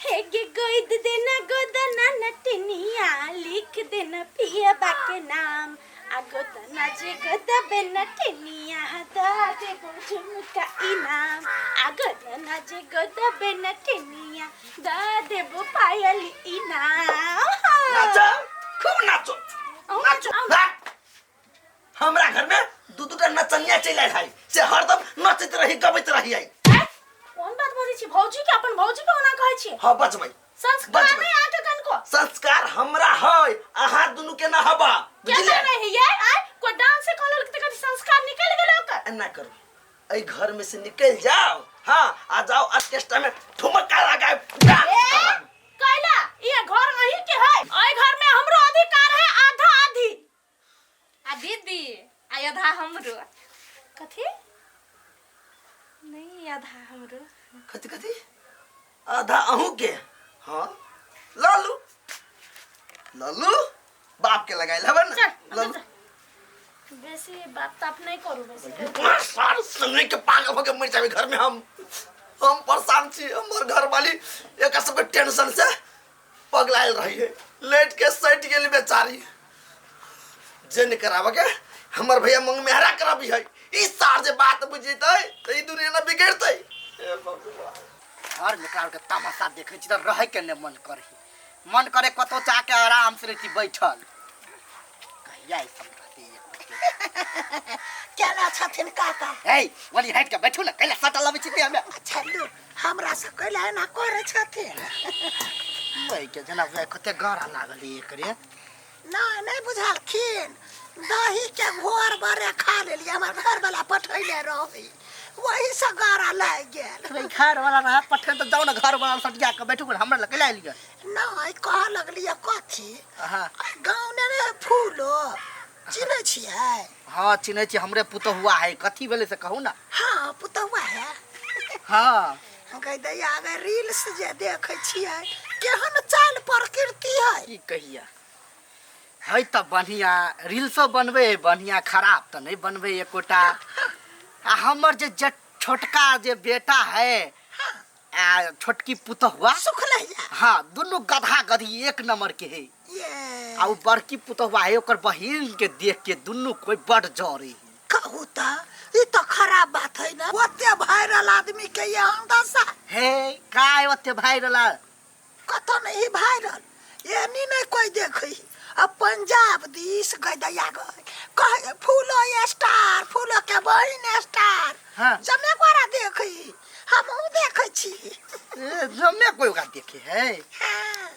हे गे गोद देना गोदना नटनिया लिख देना पिया के नाम आ गोदना जे गोदबे नटनिया द देबो झुमका इनाम आ गोदना जे गोदबे नटनिया द देबो पायल इनाम। नाचो, खूब नाचो। अहूँ नाचो। नाचो। ना। हमरा घर में दू दूटा नचनिया चलि आयल है से हरदम नचैत रही गबैत रही है। कोन बात बजै छी भौजी के? अपन भौजी के ओना कहै छी? हाँ, बचबै। संस्कार बचबै। नहीं आके कनको संस्कार हमरा है, अहाँ दुनू के ना हबा। क्या बुझलियै? नहीं है ये आय कोई डांस से कहल त कथी संस्कार निकल गेल ओकर? एना करू, एहि घर में से निकल जाओ। हाँ, आ जाओ ऑर्केस्ट्रा में ठुमका लगाए डांस ए करब। कैला ये घर अहीं के है, एहि घर में हमरो अधिकार है आधा आधी। आ दीदी आ आधा हमरो। कथी? नहीं, आधा हमरो। कथी कथी आधा अहूँ के? हाँ, लालू लालू बाप के लगाइल हबे ना। चल। लालू। बेसी बात ताप नहीं करू बेसी। सार संगे के पागल हो के मर जाबे घर में। हम परेशान छी, हमर घर वाली एक सबके टेंशन से पगलायल रही है, लेट के सट गेली बेचारी। जे नहीं कराबे के हमर भैया मंग मेहरा कराबी है। ई सार जे बात बुझेतै त ई दुनिया ना बिगड़तै। हे भगवान। घर में के तमाशा देखै छी तऽ रहै के नहि मन करे, मन करे कतौ जाके आराम से रहती बैठल। कहिया ई सब रहती? केना छथिन काका? हे वनी हटि के बैठू ने, कैला सटल अबै छी हमे? अच्छा लू, हमरा से कैला एना करै छथिन? वही के जेना बुझाइ कते गारा लागल है एकरे। नहि नहि बुझलखिन, दही के घोर बरे खा लेलियै, हमर घर वाला पठैले रही, वही से गारा लागि गेल। रे घर वाला रहा पठे तऽ जाउ ने घर वाला सटिया के बैठू, हमरा लग कैला एलियै? नहि कह लगलियै कथी? हाँ। गाँव ने रहे फूलो चिन्है छियै? हाँ चिन्है छी, हमरे पुतहुआ है। कथी भेलै से कहू ना। हाँ पुतहुआ है। हाँ। गै दैया गै, रील्स जे देखै छियै केहन चाल प्रकृति है। की कहिया है तऽ बढ़िया रील्सो बनबै है, बढ़िया खराब तऽ नहि बनबै एकोटा। आ हमर जे छोटका जे बेटा है आ छोटकी पुतहुआ सुखलैया। हाँ, दुनू गधा गधी एक नंबर के है। ये आ उ बड़की पुतहुआ है, ओकर बहिन के देख के दुनू कोई बड़ जरे है। कहू तऽ ई तऽ खराब बात है ना, ओते वायरल आदमी के ये दशा। हे का ओते वायरल? कतौ नहीं वायरल, एनी नहीं कोई देखै। अब पंजाब दिस गई दैया गई कहे फूलो स्टार, फूलो के बहिन स्टार। हाँ। जमे गोरा देखै, हमहूँ देखै छी। ए, जमे कोई ओकरा देखे है। हाँ।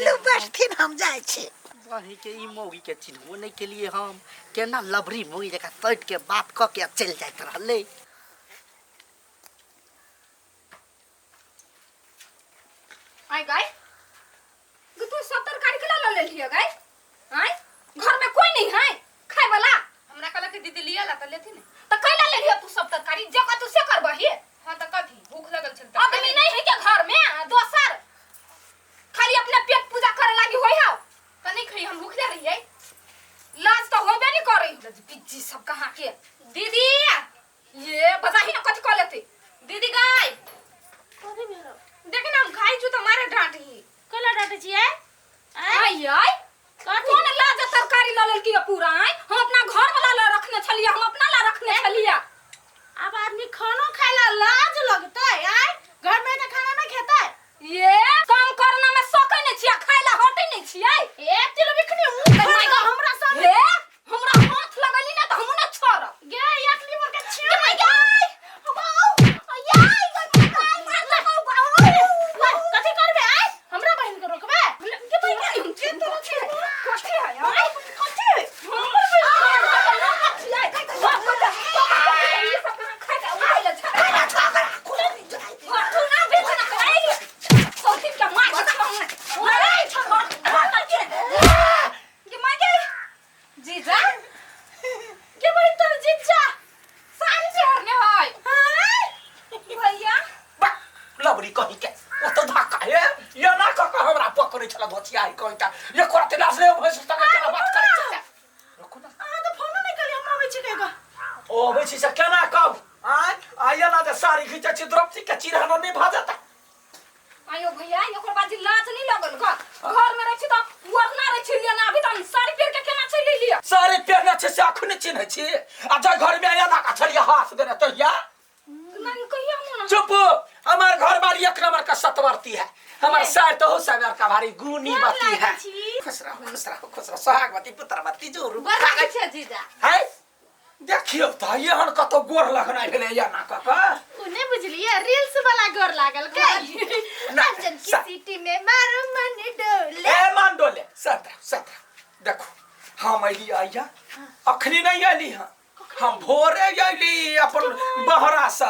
लू बैठथिन, हम जाइ छी। वही के ई मौगी के चिन्हबो नहीं के लिए हम केना लबरी मौगी जकाँ सटि के बात कऽ के चलि जाइत रहलै। आय गाय, तू सब तरकारी के ला लेलिए गाय? आय घर में कोई नहीं है खाए वाला? हमरा कहलक कि दीदी लिया ला त लेथी ने। त कैला लेलिए तू सब तरकारी? जे कह तू से करबही। हां त कथी भूख लगल छल त आदमी नहीं है के घर में दोसर खाली अपने पेट पूजा करे लागी होई हो। त नहीं खई, हम भूखले रहिए। लाज तो होबे नहीं करे बिज्जी सब कहाँ के। दीदी ये बताही ना कथी कह लेते दीदी गाय? कथी भेलो? देख ना, हम खाई छु त मारे डांटही। कैला डांटे छियै? आय आय कथी? कोन लाज तरकारी ल लेलकी पूरा? आय हम अपना घर वाला ला रखने छलियै, हम अपना ला रखने छलियै। अब आदमी खानो खाय ला लाज लगतै? आय घर में तऽ खाना नहीं खेतै? ये काम करना में सकै नहीं छियै, खाय ला हटै नहीं छियै। ए तिल बिखनी उ हमरा सामने हे हमरा हाथ लगली ना त हमहु ना छोड़ब। गे एकली मोर के छिया। गे my कथी करबे? आय हमरा बहिन के रोकबे? गे my गे, हम के तो कथी है? आय कथी है? हमर बहिन के जीजा के बहिन तोर जीजा साड़ी पहिरने है भैया। बा लबरी कही के ओ तो धक्का हे ये ना कह के हमरा पकड़ै छला धोतिया ही कही का ये करते लाज ले भैंस तक केना बात करै छै, रुकू ना। अहाँ तऽ फोनो नहि करी, हम आबै छी कहियो। ओ अबै छी से केना कहब? आय आय ना जे साड़ी खींचै छी, द्रौपदी के चिरहन नहि भऽ जेतै? आयो भैया ओकर बाद जे लाज नहीं लगल घर घर में रहे छी त वरना रहे छी लेना अभी त हम साड़ी पहिर के केना चलि एलियै साड़ी पहिरने छै से अखन चिन्है छी आ जाय घर में आया ना छलियै हाथ देने तहिया नहीं कहिया मोन चुप हमार घर वाली एक नंबर का सतवर्ती है हमार सार तो हो सागर का भारी गुनी बती है खुश रहो खुश रहो खुश रहो सोहागवती पुत्रवती जोरू गोर लागै छै जीजा है देखियौ तऽ एहन कतौ गोर लगनाइ भेलै या ना कऽ कऽ उने बुझलिए रील्स वाला गोर लागल के ना, अर्जन की सिटी में मारो मन डोले ए मान डोले सतरा सतरा देखो हम अइली आइया अखनी नहीं अइली हँ हम भोरे अइली अपन बहरा से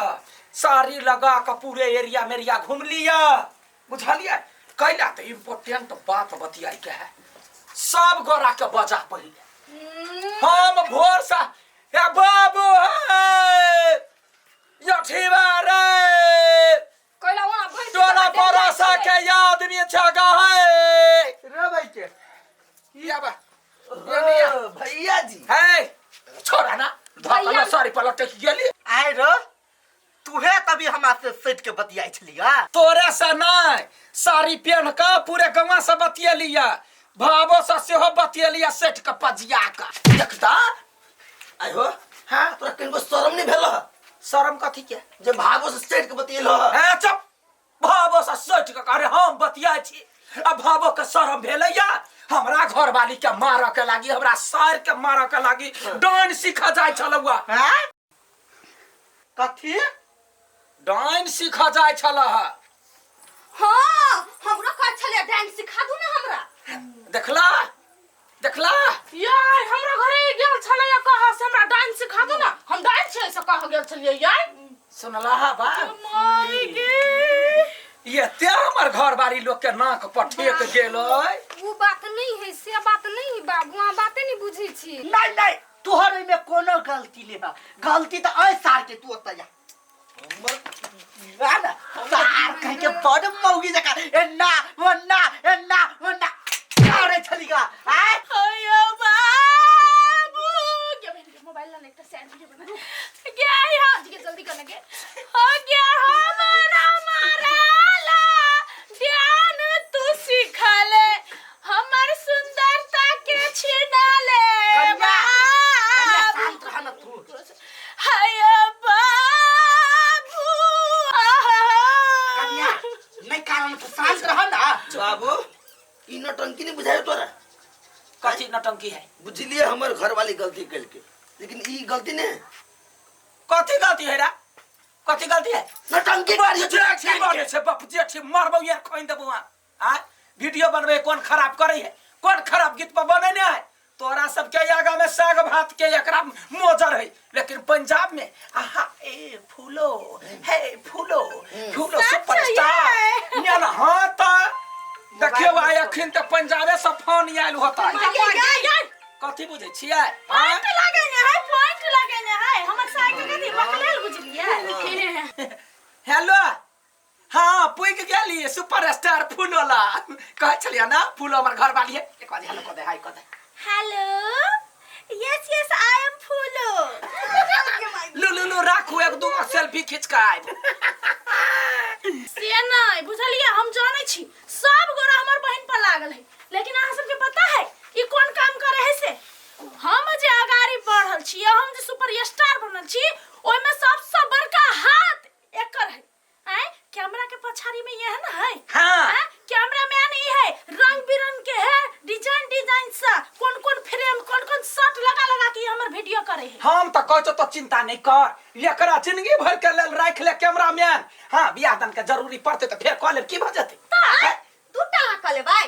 साड़ी लगा के पूरे एरिया मेरिया घूम लिया बुझलियै कैला तऽ इम्पोर्टेंट बात बतियाइ के है सब गोरा के बजा पहिले हम भोर से ए बाबू हे यठीवा रे कैला ओना भैंस टोला पड़ोसा के आदमी छगा है रे भाई के या बा ये नहीं ओ, भैया जी है छोड़ा ना धकलो सारी पलट गेली आय रो तुहे तभी हमरा से सटि के बतियाइ छलिया तोरे से नहीं साड़ी पेन के पूरे गाँव से बतियलिया भावो से सेहो बतियलिया सेठ के पजिया के देखता आइ हो हाँ तोरा कनिको शरम नहीं भेल ह? शर्म कथी के जे भागो से सेठ के बतिएल ह ए चुप भावो से सोच के अरे हम बतिया छी आ भावो के शर्म भेलैया हमरा घरवाली के मारऽ के लागी हमरा सर के मारऽ के लागी डाइन सीख जाय छलौआ हैं कथी डाइन सीख जाय छल हाँ हमरो कहै छलै डांस सिखा दू ना हमरा देखला देखला यार हमरा घरे गेल छलै कह से हमरा डांस सिखा दू ना हम डांस छै से कह गेल छलियै यार सुनला हा बा माय गे ये ते हमर घरवाली लोग के नाक पर ठेक गेलै वो बात नहीं है से बात नहीं है बाबू अहाँ बाते नहीं बुझै छी नहीं नहीं तोहर एहिमे कोनो गलती नहीं है गलती तऽ अइ सार के तू ओतऽ जा आ ना सार कह के बड़ मौगी जका एन्ना ओन्ना एन्ना ओन्ना करे छली गा आय अयो बाबू के बहन के मोबाइल ला एकटा सैड वीडियो बना गया यहाँ जी के जल्दी करने के हो गया हमारा माराला ध्यान तू सिखले हमर सुंदरता के छिनाले कन्या, कन्या बाबू शांत रह ना तू हाय बाबू कन्या नहीं कारण तू शांत रह ना बाबू ई नौटंकी नहीं बुझायो तोरा कथी नौटंकी है बुझलिए हमर घर वाली गलती कलके लेकिन ई गलती नहीं कथी गलती है रा कथी गलती है नौटंकी करियो जेठी बने छै बाप जेठी मरबौ यार खोइन देबौ आ आय वीडियो बनबै कोन खराब करै है कोन खराब गीत पर बनेने है तोरा सबके आगा में साग भात के एकरा मोजर है लेकिन पंजाब में आहा ए फूलो हे फूलो फूलो सुपरस्टार ना ना हाँ त देखियो आइ अखन त पंजाबे से फोन आयल होता कथी बुझै छियै आँय? पॉइंट लगेने है पॉइंट लगेने है हमर साइकिल कथी बकलेल बुझलियै हेलो हाँ पुग गेली सुपर स्टार फूलोला कहै छलियै ना फूलो हमर घर वाली है एक बार हेलो कऽ दे हाय कऽ दे hello yes yes I am Phoolo लू लू लू राखू एक दू गो सेल्फी खींच के आयब से नहीं बुझलियै हम जानै छी सब गोरा हमर बहिन पर लागल है लेकिन अहाँ सबके पता है ई कोन काम करे है से हम जे अगाड़ी बढ़ल छी हम जे सुपर स्टार बनल छी ओहिमे सबसँ बड़का हाथ एकर है आय कैमरा के पछाड़ी में ये है ना है हाँ। आँय? कैमरा मैन ई है रंग बिरंग के है डिजाइन डिजाइन सा कौन कौन फ्रेम कौन कौन शर्ट लगा लगा के ई हमर वीडियो करे है हम तऽ कहै छौ तो चिंता नहीं कर एकरा जिंदगी भर के लेल राखि ले कैमरा मैन हाँ बियाह दान के जरूरी पड़तै तऽ फेर कऽ लेब की भऽ जेतै दू टाका कऽ लेबै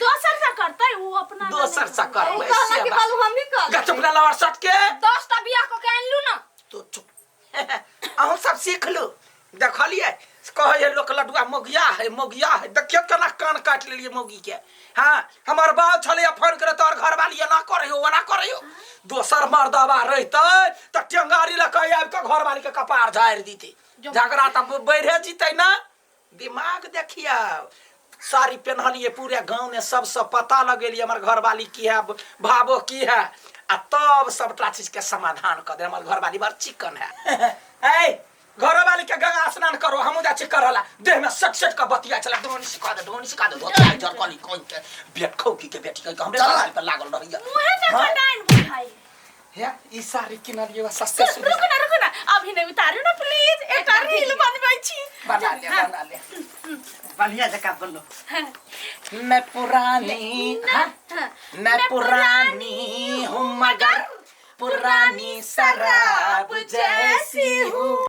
दोसर से करतै उ अपना दोसर से करबै कहलक से कि बात। बाबू हमही कऽ गा चुप लवर सट के 10 टा बियाह कऽ के आनलू ना तो चुप अहूँ सब सीख लू देखलियै कहै है लोक लडुआ मौगिया है मौगिया है देखियौ केना कान काटि लेलियै मौगी के हाँ हमर बाप छलै फोन करे तोहर घरवाली एना करै हो ओना करै हो दोसर मर्दबा रहितै तऽ टेंगारी लऽ कऽ आबि कऽ घरवाली के कपार झाड़ि दितै झगड़ा तऽ बढ़े जीतै ना दिमाग देखियौ साड़ी पेन्हलियै पूरे गाँव में सबसे पता लगेलियै हमर घरवाली की है भावो की है आ तब सबटा चीज के समाधान कऽ दे हमर घरवाली बड़ चिकन है ए घर वाली के गंगा स्नान करो, हमहूँ जाइ छी करला। देह में सट सट के बतिया छला, डोनी सिखा दे, डोनी सिखा दे, धोतिया जरकली कोई के बेट खौकी के बेटी के हमरे चल। घर पर लागल रहैया। मुहे देखो डाइन बुझाई। हे ई साड़ी किनलियै वा सस्ते सुधी। रुको ना, रुको ना, अभी नहीं उतारू ना प्लीज, एकटा रील बनबै छी। बना ले, बना ले। बढ़िया जकाँ बनलो। मैं पुरानी, हाँ? मैं पुरानी हूँ मगर पुरानी शराब जैसी हूँ।